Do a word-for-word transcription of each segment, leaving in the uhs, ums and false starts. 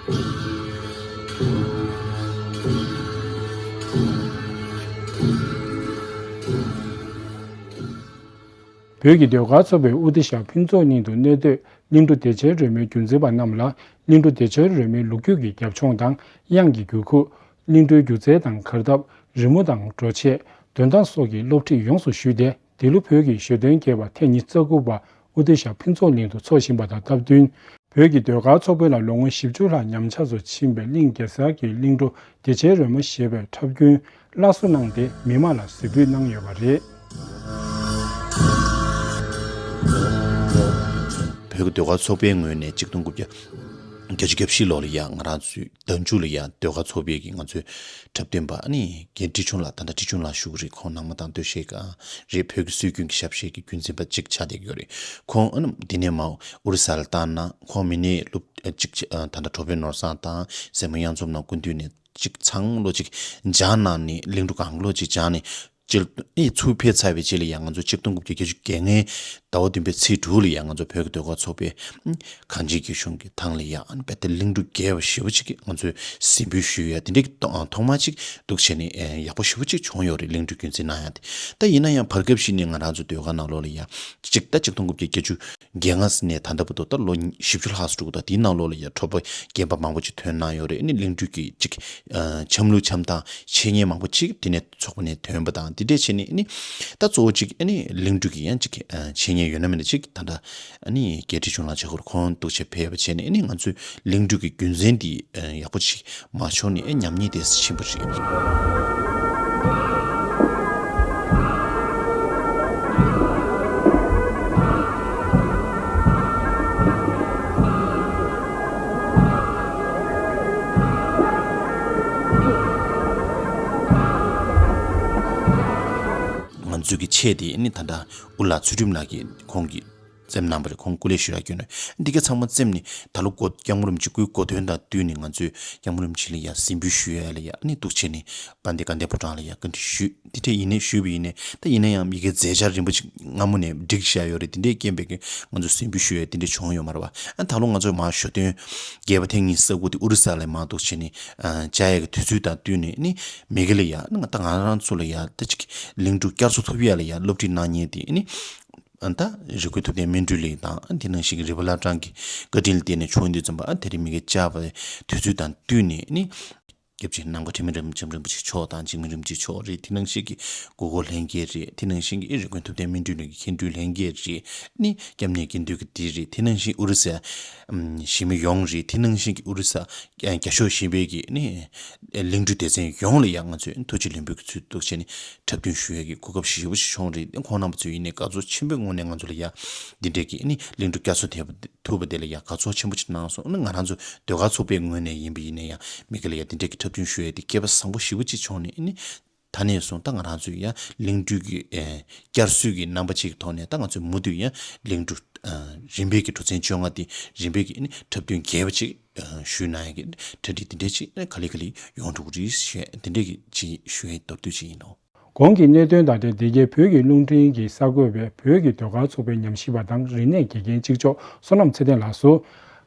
བོད་ཀྱི་ཟློས་གར་ཚོགས་པས་ཨོ་ཏི་ཤ་ཕུན་ཚོགས་གླིང་དུ་གནས་སྡོད་གླིང་འབྲུག་བདེ་ཆེན་རོལ་མོའི་རྒྱུན་འཛིན་པ་རྣམས་ལ་གླིང་འབྲུག་བདེ་ཆེན་རོལ་མོའི་ལོ་རྒྱུས་ཀྱི་རྒྱབ་ལྗོངས་དང་དབྱངས་ཀྱི་འགྱུར་ཁུག་གླིང་འབྲུག་སྒྱུ་རྩལ་དང་གར་སྟབས། རི་མོ་དང་འགྲོ་ཆས། འདོན་སྟངས་སོགས་ཀྱི་སློབ་ཁྲིད་ཡོངས་སུ་ཞུས་ཏེ། འདི་ལོ་བོད་ཀྱི་གཞོན་སྟོན་བརྒྱད་པ་ཐེངས་ཉི་ཤུ་རྩ་དགུ་པ་ཨོ་ཏི་ཤ་ཕུན་ཚོགས་གླིང་དུ་འཚོགས་བཞིན་པ་དང་སྟབས་བསྟུན། བོད་ཀྱི་ཟློས་གར་ཚོགས་པ་ལ་ལོ་ངོ་བཞི་བཅུ་ལྷག་ཉམས་ཆག་ཏུ་ཕྱིན་པའི་གླིང་གེ་སར་གྱི་གླིང་འབྲུག་བདེ་ཆེན་རོལ་མོ་ཞེས་པའི་འཁྲབ་སྟོན་སླར་གསོ་གནང་སྟེ་མི་མང་ལ་གཟིགས་འབུལ་གནང་ཡོད་པ་རེད། བོད་ཀྱི་ཟློས་གར་ཚོགས་པའི་ངོས་ནས་གཅིག་སྟོང་དགུ་བརྒྱ་བརྒྱད་ཅུ་གྱ་བཞི་ལོ་ལ་ཡང་ང་རང་ཚོའི་ཟླ་མཇུག་ལ་ཡང་ཟློས་གར་ཚོགས་པའི་གི་ང་ཚོའི་འཁྲབ་སྟོན་པ་ཨ་ནི་རྒན་ཁྲི་ཆུང་ལགས། ད་ལྟ་ཁྲི་ཆུང་ལགས་བཞུགས་རེད། ཁོང་ནང་མ་དང་སྟོད་གཞས་ཀྱི་རེད། བོད་ཀྱི་སྲོལ་རྒྱུན་གྱི་ཞབས་གཞས་ཀྱི་རྒྱུན་འཛིན་པ་གཅིག་ཆགས་བསྡད་ཡོད་རེད། ཁོང་ཨ་ནི་འདི་ནས་མར་ཨོ་རི་ས་ལ་བཏང་ན་ཁོང་མི་སྣའི་སློབ་གཅིག་ད་ལྟ་གྲོགས་པོའི་ནོར་བཟང་དང་སྲས་མོ་གཡང་འཛོམས་ནང་སྐུ་མདུན་ནས་གཅིག་ཚང་ལོ་གཅིག་སྦྱངས་གནང་ནས་གླིང་འབྲུག་གང་ལོ་གཅིག་སྦྱངས་ནས། སྤྱིར་ཨེ་ཚུར་ཕེབས་ཚར་བའི་རྗེས་ལ་ཡང་ང་ཚོ་གཅིག་སྟོང་དགུ་བརྒྱ་བརྒྱད་ཅུ་གྱ་ལྔའི་ཟླ་བ་བདུན་པའི་ཚེས་དྲུག་ལ་ཡང་ང་ཚོ་བོད་ཀྱི་ཟློས་གར་ཚོགས་པའི་གངས་ཅན་སྐྱིད་གཤོངས་ཀྱི་ཐང་ལ་ཡང་རྦད་དེ་གླིང་འབྲུག་རྒྱས་པ་ཞེ་པོ་ཅིག་ང་ཚོས་གཟིགས་འབུལ་ཞུས་ཡ། དེ་འདྲའི་ཐོག་མ་ཅིག་འདུག་བྱས་ནས་ཨེ་ཡག་པོ་ཞེ་པོ་ཅིག་བྱུང་ཡོད་རེད། གླིང་འབྲུག་རྒྱུན་འཛིན་གནང་ཡ་དེ། ད་ཡིན་ན་ཡང་བར་སྐབས་ཤིག་ནས་ང་རང་ཚོ་ཟློས་གར་ནང་ལོགས་ལ་ཡང་གཅིག་ད་གཅིག་སྟོང་དགུ་བརྒྱ་བརྒྱད་ཅུ་གྱ་ལྔ་ནས་ད་ལྟ་བར་དུ་ད་ལོ་བཞི་བཅུ་ལྷག་ཙམ་འགྲོ་གི་འདུག་དེའི་ནང་ལོགས་ལ་ཡང་གྲོགས་པོ་རྒན་པ་མང་པོ་ཅིག་ཐོན་གནང་ཡོད་རེད། ཨ་ནི་གླིང་འབྲུག་གི་ཅིག་ཨ་འཆམ་ལུགས་འཆམ་སྟངས་འཆད་ཉན་མང་པོ་ཅིག་དེ་ནས་ཚོགས་པ་ནས་ཐོན་པ་དང་དེ་འདྲས་བྱས་ནས་ཨ་ནི་ད་གཙོ་བོ་ཅིག་ཨ་ནི་གླིང་འབྲུག་གི་ཡང་ཅིག་ཨ་འཆད་ཉན་ཡོད་ན་མེད་ན་ཅིག་ད་ལྟ་ཨ་ནི་རྒན་ཁྲི་ཆུང་ལགས་ཆ་ཁོར་ཁོང་འདུག་བྱས་ཕེབས་པ་བྱས་ནས་ཨ་ནི་ང་ཚོའི་གླིང་འབྲུག་གི་རྒྱུན་འཛིན་འདི་ཨ་ཡག་པོ་ཅིག་མ་བྱུང་ནས་ཨ་ཉམས་ཉེས་དེ་ཕྱིན་པ་རེད། ང་ཚོའི་གི་ཆེད་དེ་ནི་ད་ལྟ་ཨུ་ལགས་ཚུལ་ཁྲིམས་ལགས་ཀྱིས་ཁོང་གིས་བཙེམས་གནང་བ་རེད། ཁོང་སྐུ་ལས་ཞུ་ཡག་སྐྱོན་རེད། འདི་ག་ཚང་མ་བཙེམས་ནས་ད་ལོ་སྐྱབས་མགོན་རིན་པོ་ཆེ་སྐུའི་གོ་སྟོན་དང་བསྟུན་ནས་ང་ཚོས་སྐྱབས་མགོན་རིན་པོ་ཆེ་ལ་ཡ་གཟིགས་འབུལ་ཞུ་ཡ་ལ་ཡ་ཨ་ནི་འདུག་བྱས་ནས་དཔལ་ལྡན་དགའ་ལྡན་ཕོ་བྲང་ལ་ཡ་བཀའ་འདྲི་ཞུས། དེ་འདྲས་ཡིན་ནའི་ཞུས་པ་ཡིན་ནའི་ད་ཡིན་ན་ཡང་མི་གའི་མཛད་འཆར་རིམ་པ་ཅིག་སྔ་མོ་ནས་བསྒྲིགས་བཞག་ཡོད་རེད། དེ་འདྲས་རྐྱེན་པས་ཀྱི་ང་ཚོ་གཟིགས་འབུལ་ཞུ་ཡ་དེ་འདྲས་བྱུང་ཡོད་མ་རེད་བ། ཨ་ད་ལོ་ང་ཚོ་མར་གཞོན་སྟོན་རྒྱས་པ་ཐེངས་ཉི་ཤུ་རྩ་དགུ་དེ་ཨུ་རི་ས་ལ་མར་འདུག་བྱས་ནས་བཅར་ཡ་གི་དུས་ཚོད་དང་བསྟུན་ནས་ནི་མི་ག་ལ་ཡ་ནི་ད་ང་རང་ཚོ་ལ་ཡ་ད་ཅིག་གླིང་འབྲུག་བསྐྱར་གསོ་ཐུབ་ཡ་ལ་ཡ་སློབ་ཁྲིད་གནང་མཁན་དེ་ནི་ད་རི་ཁུལ་ཐུབ་བསྟན་སྨིན་གྲོལ་གླིང་དང་དེ་ནང་བཞིན་གྱི་རི་བོ་བླ་བྲང་གི་བཀའ་དྲིན་ལ་བརྟེན་ནས་བྱུང་དུས་ཙམ་པ་དེ་རིང་མི་ག་བཅར་བའི་དུས་ཚོད་དང་བསྟུན་ནས་ནི། སྐྱབས་རྗེ་ནམ་མཁའ་དྲི་མེད་རབ་འབྱམས་རིན་པོ་ཆེ་མཆོག་དང་འཇིགས་མེད་རིན་པོ་ཆེ་མཆོག་རེད། དེ་ནང་བཞིན་གྱི་གུ་གུལ་ལྷན་རྒྱས་རེད། དེ་ནང་བཞིན་གྱི་རི་ཀོན་ཐུབ་བསྟན་སྨིན་གྲོལ་གླིང་གི་མཁན་སྤྲུལ་ལྷན་རྒྱས་རེད། ནི་སྐྱབས་གནས་དགེ་འདུན་གྱི་སྡེ་རེད། དེ་ནང་བཞིན་ཨུ་རུ་སུ་ཞི་མི་ཡོངས་རེད། དེ་ནང་བཞིན་གྱི་ཨུ་རུ་སུ་རྒྱ་ཤོག་ཞི་བའི་གི་ནི་གླིང་འབྲུག་སྡེ་ཚན་ཡོངས་ལ་ཡང་ང་ཚོས་ཐུགས་རྗེ་ལེགས་འབུལ་གྱི་ཚུལ་འདུག་བྱས་ནས་འཁྲབ་སྟོན་ཞུ་ཡས་ཀྱི་གོ་སྐབས་ཞེ་པོ་ཞིག་བྱུང་རེད། ཁོང་རྣམ་པ་ཚོས་ཡིན་ནའི་དགའ་ཚོར་ཆེན་པོའི་ངང་ནས་ང་ཚོ་ལ་ཡ་འདི་འདྲས་ཀྱི་ནི་གླིང་འབྲུག་བསྐྱར་གསོ་ཐེབས་པ་ཐུབ་པ་དེ་ལ་ཡང་དགའ་ཚོར་ཆེན་པོ་ཅིག་གནང་སོང་། ཨ་ནི་ང་རང་ཚོ་ཟློས་གར་ཚོགས་པའི་ངོས་ནས་ཡིན་པ་ཡིན་ན་ཡང་མི་སྒེར་ལ་ཡང་དེ་འདྲའི་གི་འཁྲབ་སྟོན་ཞུ་ཡས་དེ་སྐལ་པ་བཟང་པོ་ཞེ་པོ་ཅིག་བྱུང་ནས། ཨ་ནི་ད་ནས་བཟུང་ད་ང་རང་ཚོས་ཡང་གླིང་འབྲུག་གི་ཨེ་བསྐྱར་གསོའི་གི་རྣམ་པ་ཅིག་གི་ཐོག་ནས་ད་ང་ཚོས་མུ་མཐུད་ཡང་གླིང་འབྲུག་ཨ་རིམ་པས་ཀྱི་གྲུ་ཚན་བཅོ་ལྔ་དེ་རིམ་པས་ཀྱི་ཨ་ནི་འཁྲབ་སྟོན་རྒྱས་པ་ཅིག་ཨ་ཞུས་གནང་ཡས་ཀྱི་གྲ་སྒྲིག་དེ་འདྲས་ཅིག་ཨ་ག་ལེ་ག་ལེ་ཡོང་འགྲོ་གི་རེད་ཞེས་དེ་འདྲས་ཀྱི་ཅིག་ཞུ་ཡས་མདོར་བསྡུས་ཅིག་ཡིན་ནོ། གོང་གི་གནད་དོན་དང་འབྲེལ་འདི་གའི་བོད་ཀྱི་རླུང་འཕྲིན་གྱིས་གསར་འགོད་པས་བོད་ཀྱི་ཟློས་གར་ཚོགས་པའི་ཉམས་ཞིབ་པ་དང་རིག་གནས་དགེ་རྒན་གཅིག་ལྕོགས་བསོད་ནམས་ཚེ་བརྟན་ལགས་སུ་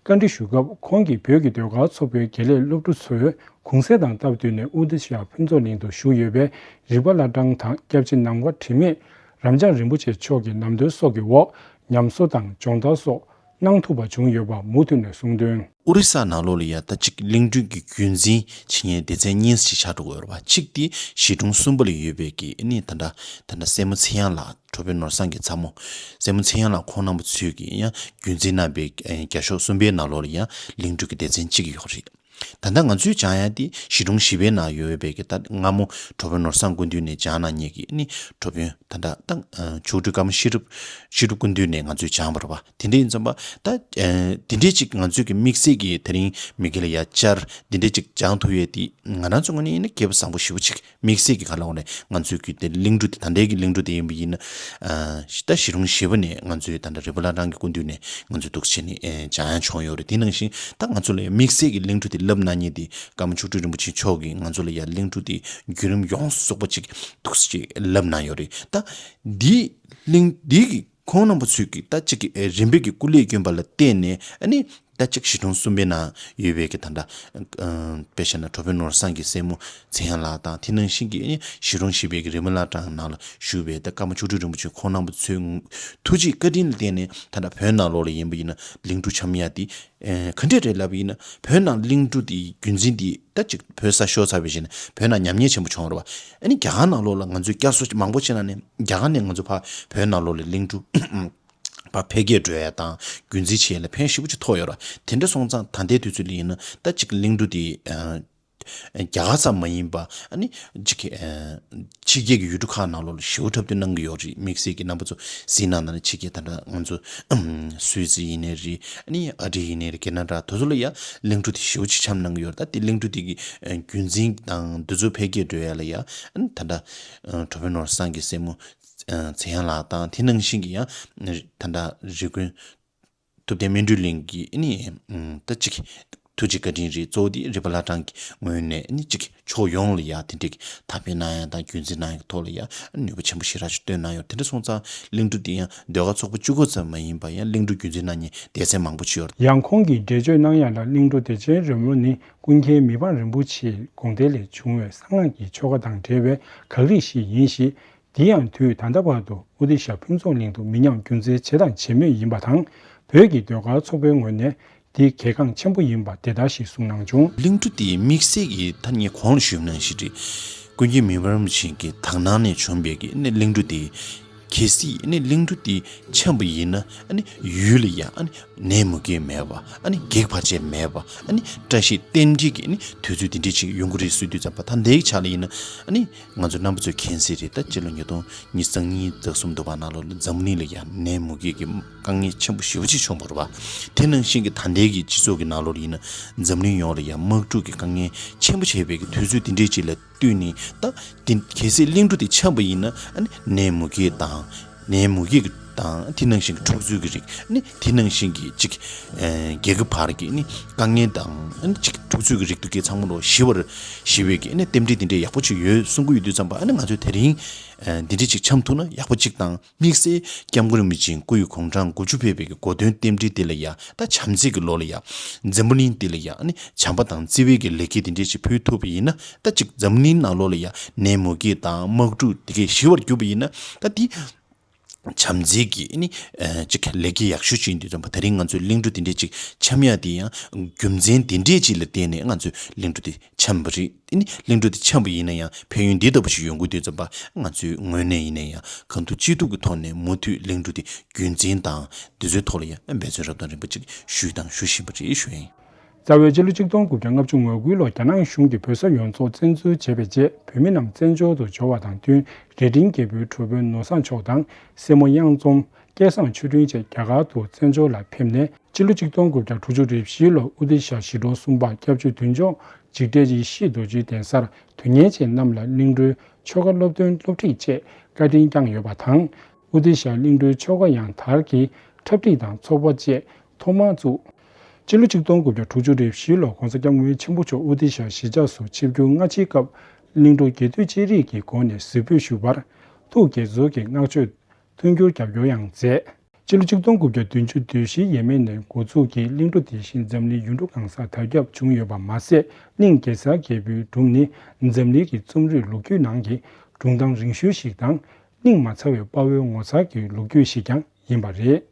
བཀའ་འདྲི་ཞུ་སྐབས། ཁོང་གིས་བོད་ཀྱི་ཟློས་གར་ཚོགས་པའི་དགེ་ལས་སློབ་ཕྲུག་ཚོས་གུང་སེང་དང་སྟབས་བསྟུན་ནས་ཨུ་ཏི་ཤ་ཕུན་ཚོགས་གླིང་དུ་བཞུགས་ཡོད་པའི་རི་བོ་བླ་བྲང་དང་སྐྱབས་རྗེ་ནམ་མཁའ་དྲི་མེད་རབ་འབྱམས་རིན་པོ་ཆེ་མཆོག་གི་ལམ་སྟོན་སོགས་ཀྱི་འོག་ཉམས་གསོ་དང་སྦྱོང་བརྡར་སོགས་གནང་ཐུབ་པ་བྱུང་ཡོད་པ་མུ་མཐུད་ནས་གསུངས་དོན། ཨོ་རི་ས་ནང་ལོགས་ལ་ཡ་ད་ཅིག་གླིང་འབྲུག་གི་རྒྱུན་འཛིན་བྱེད་མཁན་སྡེ་ཚན་གཉིས་ཅིག་ཆགས་འགྲོ་གི་ཡོད་རེད་པ། གཅིག་དེ་གཞིས་གྲོང་གསུམ་པ་ལ་ཡོད་པའི་གི་ཨ་ནི་ད་ལྟ་ད་ལྟ་སྲས་མོ་ཚེ་དབྱངས་ལགས། གྲོགས་པོའི་ནོར་བཟང་གི་ཚ་མོ་སྲས་མོ་ཚེ་དབྱངས་ལགས་ཁོང་རྣམ་པ་ཚོས་ཀྱི་ཡང་རྒྱུན་འཛིན་གནང་པའི་ཨ་རྒྱ་ཤོག་གསུམ་པའི་ནང་ལོགས་ལ་ཡང་གླིང་འབྲུག་གི་སྡེ་ཚན་གཅིག་ཡོད་རེད། ད་ལྟ་ང་ཚོས་སྦྱང་ཡ་དེ་གཞིས་གྲོང་བཞི་པའི་ནང་ཡོད་པའི་གི་ད་སྔ་མོ་གྲོགས་པོའི་ནོར་བཟང་སྐུ་མདུན་ནས་སྦྱངས་གནང་མཁན་གྱི་ཨ་ནི་གྲོགས་པོའི་ད་ལྟ་ད་མཆོག་སྤྲུལ་ཀརྨ་ཤེས་རབ་ཤེས་རབ་སྐུ་མདུན་ནས་ང་ཚོས་སྦྱངས་པ་རེད་པ། དེ་འདྲ་ཡིན་ཙམ་པ་ད་ཨ་དེ་འདྲའི་ཅིག་ང་ཚོས་ཀྱི་དམིགས་བསལ་གྱི་དེ་རིང་མི་སྒེར་ལ་ཡ་བཅར་འདི་འདྲའི་ཅིག་སྦྱང་ཐུབ་ཡས་དེ་ང་རང་ཚོ་ངོས་ནས་ཡིན་ན་སྐལ་པ་བཟང་པོ་ཞེ་པོ་ཅིག་དམིགས་བསལ་གྱི་ག་ལ་འོ་ནས་ང་ཚོའི་རྒྱུད་དེ་གླིང་འབྲུག་དེ་ད་ལྟའི་གི་གླིང་འབྲུག་དེ་ཡིན་པ་ཡིན་ན། ཨ་ད་གཞིས་གྲོང་བཞི་པ་ནས་ང་ཚོའི་ད་ལྟ་རི་བོ་བླ་བྲང་གི་སྐུ་མདུན་ནས་ང་ཚོས་འདུག་བྱས་ནས་ཨེ་སྦྱང་ཡ་བྱུང་ཡོད་རེད། དེ་ནང་བཞིན་ད་ང་ཚོ་ལ་ཡ་དམིགས་བསལ་གྱི་གླིང་འབྲུག་དེ་བསླབ་གནང་མཁན་དེ་ཀརྨ་མཆོག་སྤྲུལ་རིན་པོ་ཆེ་མཆོག་གིས་ང་ཚོ་ལ་ཡ་གླིང་འབྲུག་དེ་བརྒྱུད་རིམ་ཡོངས་སུ་རྫོགས་པ་ཅིག་འདུག་སེ་ཅིག་བསླབ་གནང་ཡོད་རེད། ད་འདི་གླིང་འདི་གི་ཁོང་རྣམ་པ་ཚོས་ཀྱི་ད་ཅིག་གི་ཨེ་རིམ་པས་ཀྱི་སྐུ་ལས་བསྐྱོན་པ་ལ་བརྟེན་ནས་ཨ་ནི། ད་ཅིག་གཞིས་གྲོང་གསུམ་པའི་ནང་ཡོད་པའི་གི་ད་ལྟ་དཔེ་བཞག་ན་གྲོ་བོད་ནོར་བཟང་གི་སྲས་མོ་ཚེ་དབྱངས་ལགས་དང་། དེ་ནང་བཞིན་གྱི་གཞིས་གྲོང་བཞི་པའི་གི་རི་མོ་བླ་བྲང་ནང་ལ་བཞུགས་པའི་ད་ཀརྨ་མཆོག་སྤྲུལ་རིན་པོ་ཆེ་ཁོང་རྣམ་པ་ཚོའི་ཐུགས་རྗེ་བཀའ་དྲིན་ལ་བརྟེན་ནས་ད་ལྟ་བོད་ནང་ལོགས་ལ་ཡིན་པ་ཡིན་ན་གླིང་ཕྲུག་འཆམ་ཡ་དེ་ག་འདྲས་རེད་ལབ་པ་ཡིན་ན། བོད་ནང་གླིང་ཕྲུག་དེ་རྒྱུན་འཛིན་དེ་ད་ཅིག་བོད་ས་ཤོར་ཚར་བའི་རྗེས་ནས་བོད་ནང་ཉམས་ཉེས་ཆེན་པོ་བྱུང་བ་རེད་བ། ཨ་ནི་རྒྱ་གར་ནང་ལོགས་ལ་ང་ཚོས་བསྐྱར་གསོ་མང་པོ་བྱས་ན་ནས་རྒྱ་གར་ནས་ང་ཚོ་ཕར་བོད་ནང་ལོགས་ལ་གླིང་ཕྲུག་ཕར་འཕེལ་རྒྱས་འགྲོ་ཡ་དང་རྒྱུན་འཛིན་བྱེད་ཡ་ལ་ཕན་ཞེ་པོ་ཅིག་ཐོགས་ཡོད་ར། དེ་འདྲ་སོང་ཙང་ད་ལྟའི་དུས་ཚོད་ལ་ཡིན་ན་ད་ཅིག་གླིང་ཕྲུག་དེ་ཨ་རྒྱ་གར་ཙམ་མ་ཡིན་པ་ཨ་ནི་ཅིག་ཨ་ཕྱི་རྒྱལ་གྱི་ཡུལ་གྲུ་ཁག་ནང་ལོགས་ལ་ཞེ་པོ་འཁྲབ་སྟོན་གནང་གི་ཡོད་རེད། དམིགས་བསལ་གྱི་རྣམ་པ་ཚོ་གཟིགས་གནང་ན་ནི་ཕྱི་རྒྱལ་ད་ལྟ་ང་ཚོ་སུད་སི་ཡིན་ནའི་རེད། ཨ་ནི་ཨ་རི་ཡིན་ནའི་རེད། ཁེ་ན་ཌ་དེ་ཚོ་ལ་ཡ་གླིང་ཕྲུག་དེ་ཞེ་པོ་ཅིག་འཆམ་གནང་གི་ཡོད་རེད། ད་དེ་གླིང་ཕྲུག་དེ་གི་ཨ་རྒྱུན་འཛིན་དང་འདི་ཚོ་འཕེལ་རྒྱས་འགྲོ་ཡ་ལ་ཡ་ཨ་ནི་ད་ལྟ་ཨ་གྲོ་བོད་ནོར་བཟང་གི་སྲས་མོ་ཚེ་དབྱངས་ལགས་དང་། དེ་ནང་བཞིན་གྱི་ཡང་ད་ལྟ་རི་ཀོན་ཐུབ་བསྟན་སྨིན་གྲོལ་གླིང་གི་ཨ་ནི་ད་ཅིག་ཐུགས་རྗེ་བཀའ་དྲིན་རེད། གཙོ་བོ་དེ་རི་པ་བླ་བྲང་གི་ངོས་ནས་ཨ་ནི་ཅིག་ཕྱོགས་ཡོངས་ལ་ཡ་དེ་འདྲའི་གི་དར་སྤེལ་གནང་ཡ་དང་རྒྱུན་འཛིན་གནང་ཡ་གི་ཐོག་ལ་ཡ་ནུས་པ་ཆེན་པོ་ཞེ་དྲག་ཅིག་བཏོན་གནང་ཡོད། དེ་འདྲ་སོང་ཙང་གླིང་ཕྲུག་དེ་ཡང་ཟློས་གར་ཚོགས་པ་གཅིག་པོ་ཙམ་མ་ཡིན་པ་ཡང་གླིང་ཕྲུག་རྒྱུན་འཛིན་གནང་མཁན་སྡེ་ཚན་མང་པོ་ཅིག་ཡོད་རེད། ཡང་ཁོང་གིས་འགྲེལ་བརྗོད་གནང་ཡ་ལ། གླིང་ཕྲུག་བདེ་ཆེན་རོལ་མོ་ནི་ཀུན་མཁྱེན་མི་ཕམ་རིན་པོ་ཆེའི་དགོངས་གཏེར་ལས་བྱུང་བའི་གསང་སྔགས་ཀྱི་ཆོ་ག་དང་འབྲེལ་བའི་གང་རིགས་ཤིག་ཡིན་ཞིང་། དེ་ཡང་དུས་ད་ལྟ་བར་དུ་ཨོ་ཏི་ཤ་ཕུན་ཚོགས་གླིང་དུ་མི་ཉམས་རྒྱུན་འཛིན་བྱས་དང་བྱེད་མུས་ཡིན་པ་དང་། བོད་ཀྱི་ཟློས་གར་ཚོགས་པའི་ངོས་ནས་དེ་གལ་འགངས་ཆེན་པོ་ཡིན་པ་དེ་ལྟར་ཞིག་གསུངས་གནང་བྱུང་། གླིང་ཕྲུག་དེ་དམིགས་བསལ་གྱི་ད་ངས་གོང་ལ་ཞུས་ནང་བཞིན་རེད། ཀུན་མཁྱེན་མི་ཕམ་རིན་པོ་ཆེ་གི་དག་སྣང་ནས་བྱུང་བའི་གི་ཨ་ནི་གླིང་ཕྲུག་དེ་གལ་སྲིད་ཨ་ནི་གླིང་ཕྲུག་དེ་འཆམ་པ་ཡིན་ན་ཨ་ནི་ཡུལ་ལ་ཡ་ཨ་ནི་ནད་མུ་གེ་མེད་པ། ཨ་ནི་བགེགས་བར་ཆད་མེད་པ། ཨ་ནི་བཀྲ་ཤིས་རྟེན་འབྲེལ་གྱི་ཨ་ནི་དུས་ཚོད་དེ་འདྲས་ཅིག་ཡོང་གི་རེད་ཟེར་དུས་ཙམ་པ་ད་ལྟའི་ཆ་ལ་ཡིན་ན་ཨ་ནི་ང་ཚོ་རྣམ་པ་ཚོས་མཁྱེན་གསལ་རེད། ད་སྤྱི་ལོ་ཉིས་སྟོང་ཉི་ཤུ་རྩ་གཉིས་རྩ་གསུམ་དུ་བ་ནང་ལོགས་ལ་འཛམ་གླིང་ལ་ཡང་ནད་མུ་གེ་གི་དཀའ་ངལ་ཆེན་པོ་ཞེ་པོ་ཅིག་བྱུང་བ་རེད་བ། དེ་ནང་བཞིན་གྱི་ད་ལྟའི་གི་སྤྱི་ཚོགས་ཀྱི་ནང་ལོགས་ལ་ཡིན་ན་འཛམ་གླིང་ཡོངས་ལ་ཡང་དམག་འཁྲུག་གི་དཀའ་ངལ་ཆེན་པོ་བྱས་པའི་གི་དུས་ཚོད་དེ་འདྲས་ཅིག་ལ་བསྟུན་ནས། ད་དེ་གལ་སྲིད་གླིང་ཕྲུག་དེ་འཆམ་པ་ཡིན་ན་ཨ་ནི་ནད་མུ་གེ་དང་། ནད་མུ་གེ་གི་དང་དེ་ནང་བཞིན་གྱི་འཁྲུག་རྩོད་ཀྱི་རིགས། ཨ་ནི་དེ་ནང་བཞིན་གྱི་ཅིག་ཨ་རྒྱལ་ཁབ་བར་གྱི་ཨ་ནི་དཀའ་ངལ་དང་། ཨ་ནི་ཅིག་འཁྲུག་རྩོད་ཀྱི་རིགས་དེ་གའི་ཚང་མ་ལོ་ཞི་བར་ཞི་བའི་གི་ཨ་ནི་རྟེན་འབྲེལ་དེ་འདྲའི་ཡག་པོ་ཅིག་ཡོད་གསུང་གི་ཡོད་དུས་ཙམ་པ། ཨ་ནི་ང་ཚོས་དེ་རིང་ཨ་འདི་འདྲའི་ཅིག་འཆམ་ཐུབ་ན་ཡག་པོ་ཅིག་དང་། དམིགས་བསལ་སྐྱབས་མགོན་རིན་པོ་ཆེའི་སྐུ་ཡི་དགུང་གྲངས་དགུ་བཅུ་ཕེབས་པའི་གི་གོ་སྟོན་རྟེན་འབྲེལ་དེ་ལ་ཡ་ད་བྱམས་བརྩེ་གི་ལོ་ལ་ཡ་འཛམ་བུ་གླིང་འདི་ལ་ཡ་ཨ་ནི་བྱམས་པ་དང་བརྩེ་བའི་གི་ལེགས་སྐྱེས་དེ་འདྲས་ཅིག་ཕུལ་ཐུབ་པ་ཡིན་ན། ད་ཅིག་འཛམ་གླིང་ནང་ལོགས་ལ་ཡ་ནད་མུ་གེ་དང་དམག་འཁྲུག་དེ་གའི་ཞི་བར་གྱུར་པ་ཡིན་ན། ད་དེ་བྱམས་བརྩེ་གི་ཨ་ནི་ཨ་ཅིག་ལེགས་སྐྱེས་ཡག་ཤོས་ཅིག་ཡིན་དུས་ཙམ་པ། དེ་རིང་ང་ཚོས་གླིང་ཕྲུག་དེ་འདྲས་ཅིག་འཆམ་ཡ་དེ་ཡང་རྒྱུ་མཚན་དེ་འདྲས་ཅིག་ལ་བརྟེན་ནས་ང་ཚོས་གླིང་ཕྲུག་དེ་འཆམ་པ་རེད། ཨ་ནི་གླིང་ཕྲུག་དེ་འཆམ་པ་ཡིན་ན་ཡང་ཕན་ཡོན་འདི་ལྟ་བུ་ཞིག་ཡོང་གི་དུས་ཙམ་པ། ང་ཚོའི་ངོས་ནས་ཡིན་ན་ཡང་གང་ཐུབ་ཅི་ཐུབ་ཀྱི་ཐོག་ནས་མུ་མཐུད་གླིང་ཕྲུག་དེ་རྒྱུན་འཛིན་དང་འདི་ཚོའི་ཐོག་ལ་ཡང་འབད་བརྩོན་རབ་དང་རིམ་པ་ཅིག་ཞུས་དང་ཞུ་བཞིན་པ་རེད་ཞུ་ཡིན། རྩ་བའི་ཕྱི་ལོ་ཆིག་སྟོང་དགུ་བརྒྱ་ལྔ་བཅུ་ང་དགུའི་ལོར་རྒྱ་ནག་གཞུང་གིས་བོད་ས་ཡོངས་རྫོགས་བཙན་འཛུལ་བྱས་པའི་རྗེས། བོད་མི་རྣམས་བཙན་བྱོལ་དུ་འབྱོར་བ་དང་བསྟུན། རྭ་སྒྲེང་རྒྱལ་པོའི་གྲོགས་པོའི་ནོར་བཟང་མཆོག་དང་། སྲས་མོ་གཡང་འཛོམས། སྐལ་བཟང་ཆོས་སྒྲོན་བཅས་རྒྱ་གར་དུ་བཙན་བྱོལ་ལ་ཕེབས་ནས། སྤྱི་ལོ་ཆིག་སྟོང་དགུ་བརྒྱ་དྲུག་ཅུ་རེ་བཞིའི་ལོར་ཨུ་ཏི་ཤ་གཞིས་གྲོང་གསུམ་པ་སྐྱབས་ཆོས་བདུད་འཇོམས་འཇིགས་བྲལ་གྱི་གཤེད་རྡོ་རྗེའི་གདན་སར་དོན་གཉེར་ཆེན་རྣམས་ལ་གླིང་བྲོའི་ཆོ་ག་སློབ་སྟོན་སློབ་ཁྲིད་བཅས་བཀའ་དྲིན་བསྐྱངས་ཡོད་པ་དང་། ཨུ་ཏི་ཤ་གླིང་བྲོའི་ཆོ་ག་ཡང་དར་གྱི་འཁྲབ་ཁྲིད་དང་ཚོགས་པ་བཅས་ཐོག་མར་བཙུགས། སྤྱི་ལོ་ཆིག་སྟོང་དགུ་བརྒྱ་དྲུག་ཅུ་རེ་བཞིའི་ལོར་༧གོང་ས་༧སྐྱབས་མགོན་ཆེན་པོ་མཆོག་ཨུ་ཏི་ཤ་གཞིས་ཆགས་སུ་ཆིབས་བསྒྱུར་སྔ་ཕྱིའི་སྐབས། གླིང་བྲོ་རྒྱས་བསྡུས་ཅི་རིགས་ཀྱི་སྒོ་ནས་གཟིགས་འབུལ་ཞུས་པར། ཐུགས་དགྱེས་ཚོར་གྱི་བསྔགས་བརྗོད་མཐུན་འགྱུར་རྒྱབ་སྐྱོར་ཡང་མཛད། སྤྱི་ལོ་ཆིག་སྟོང་དགུ་བརྒྱ་བདུན་ཅུ་དོན་བཞིའི་ཡས་མས་ནས་འགོ་འཛུགས་ཀྱིས་གླིང་བྲོ་དེ་བཞིན་འཛམ་གླིང་ཡུལ་གྲུ་གང་སར་དར་ཁྱབ་བྱུང་ཡོད་པ་མ་ཟད། གླིང་གེ་སར་རྒྱལ་པོའི་སྒྲུང་ནི་འཛམ་གླིང་གི་རྩོམ་རིག་ལོ་རྒྱུས་ནང་གི་སྒྲུང་གཏམ་རིང་ཤོས་ཤིག་དང་། གླིང་མ་ཚར་བའི་དཔའ་བོའི་ངོ་མཚར་གྱི་ལོ་རྒྱུས་ཤིག་ཀྱང་ཡིན་པ་རེད།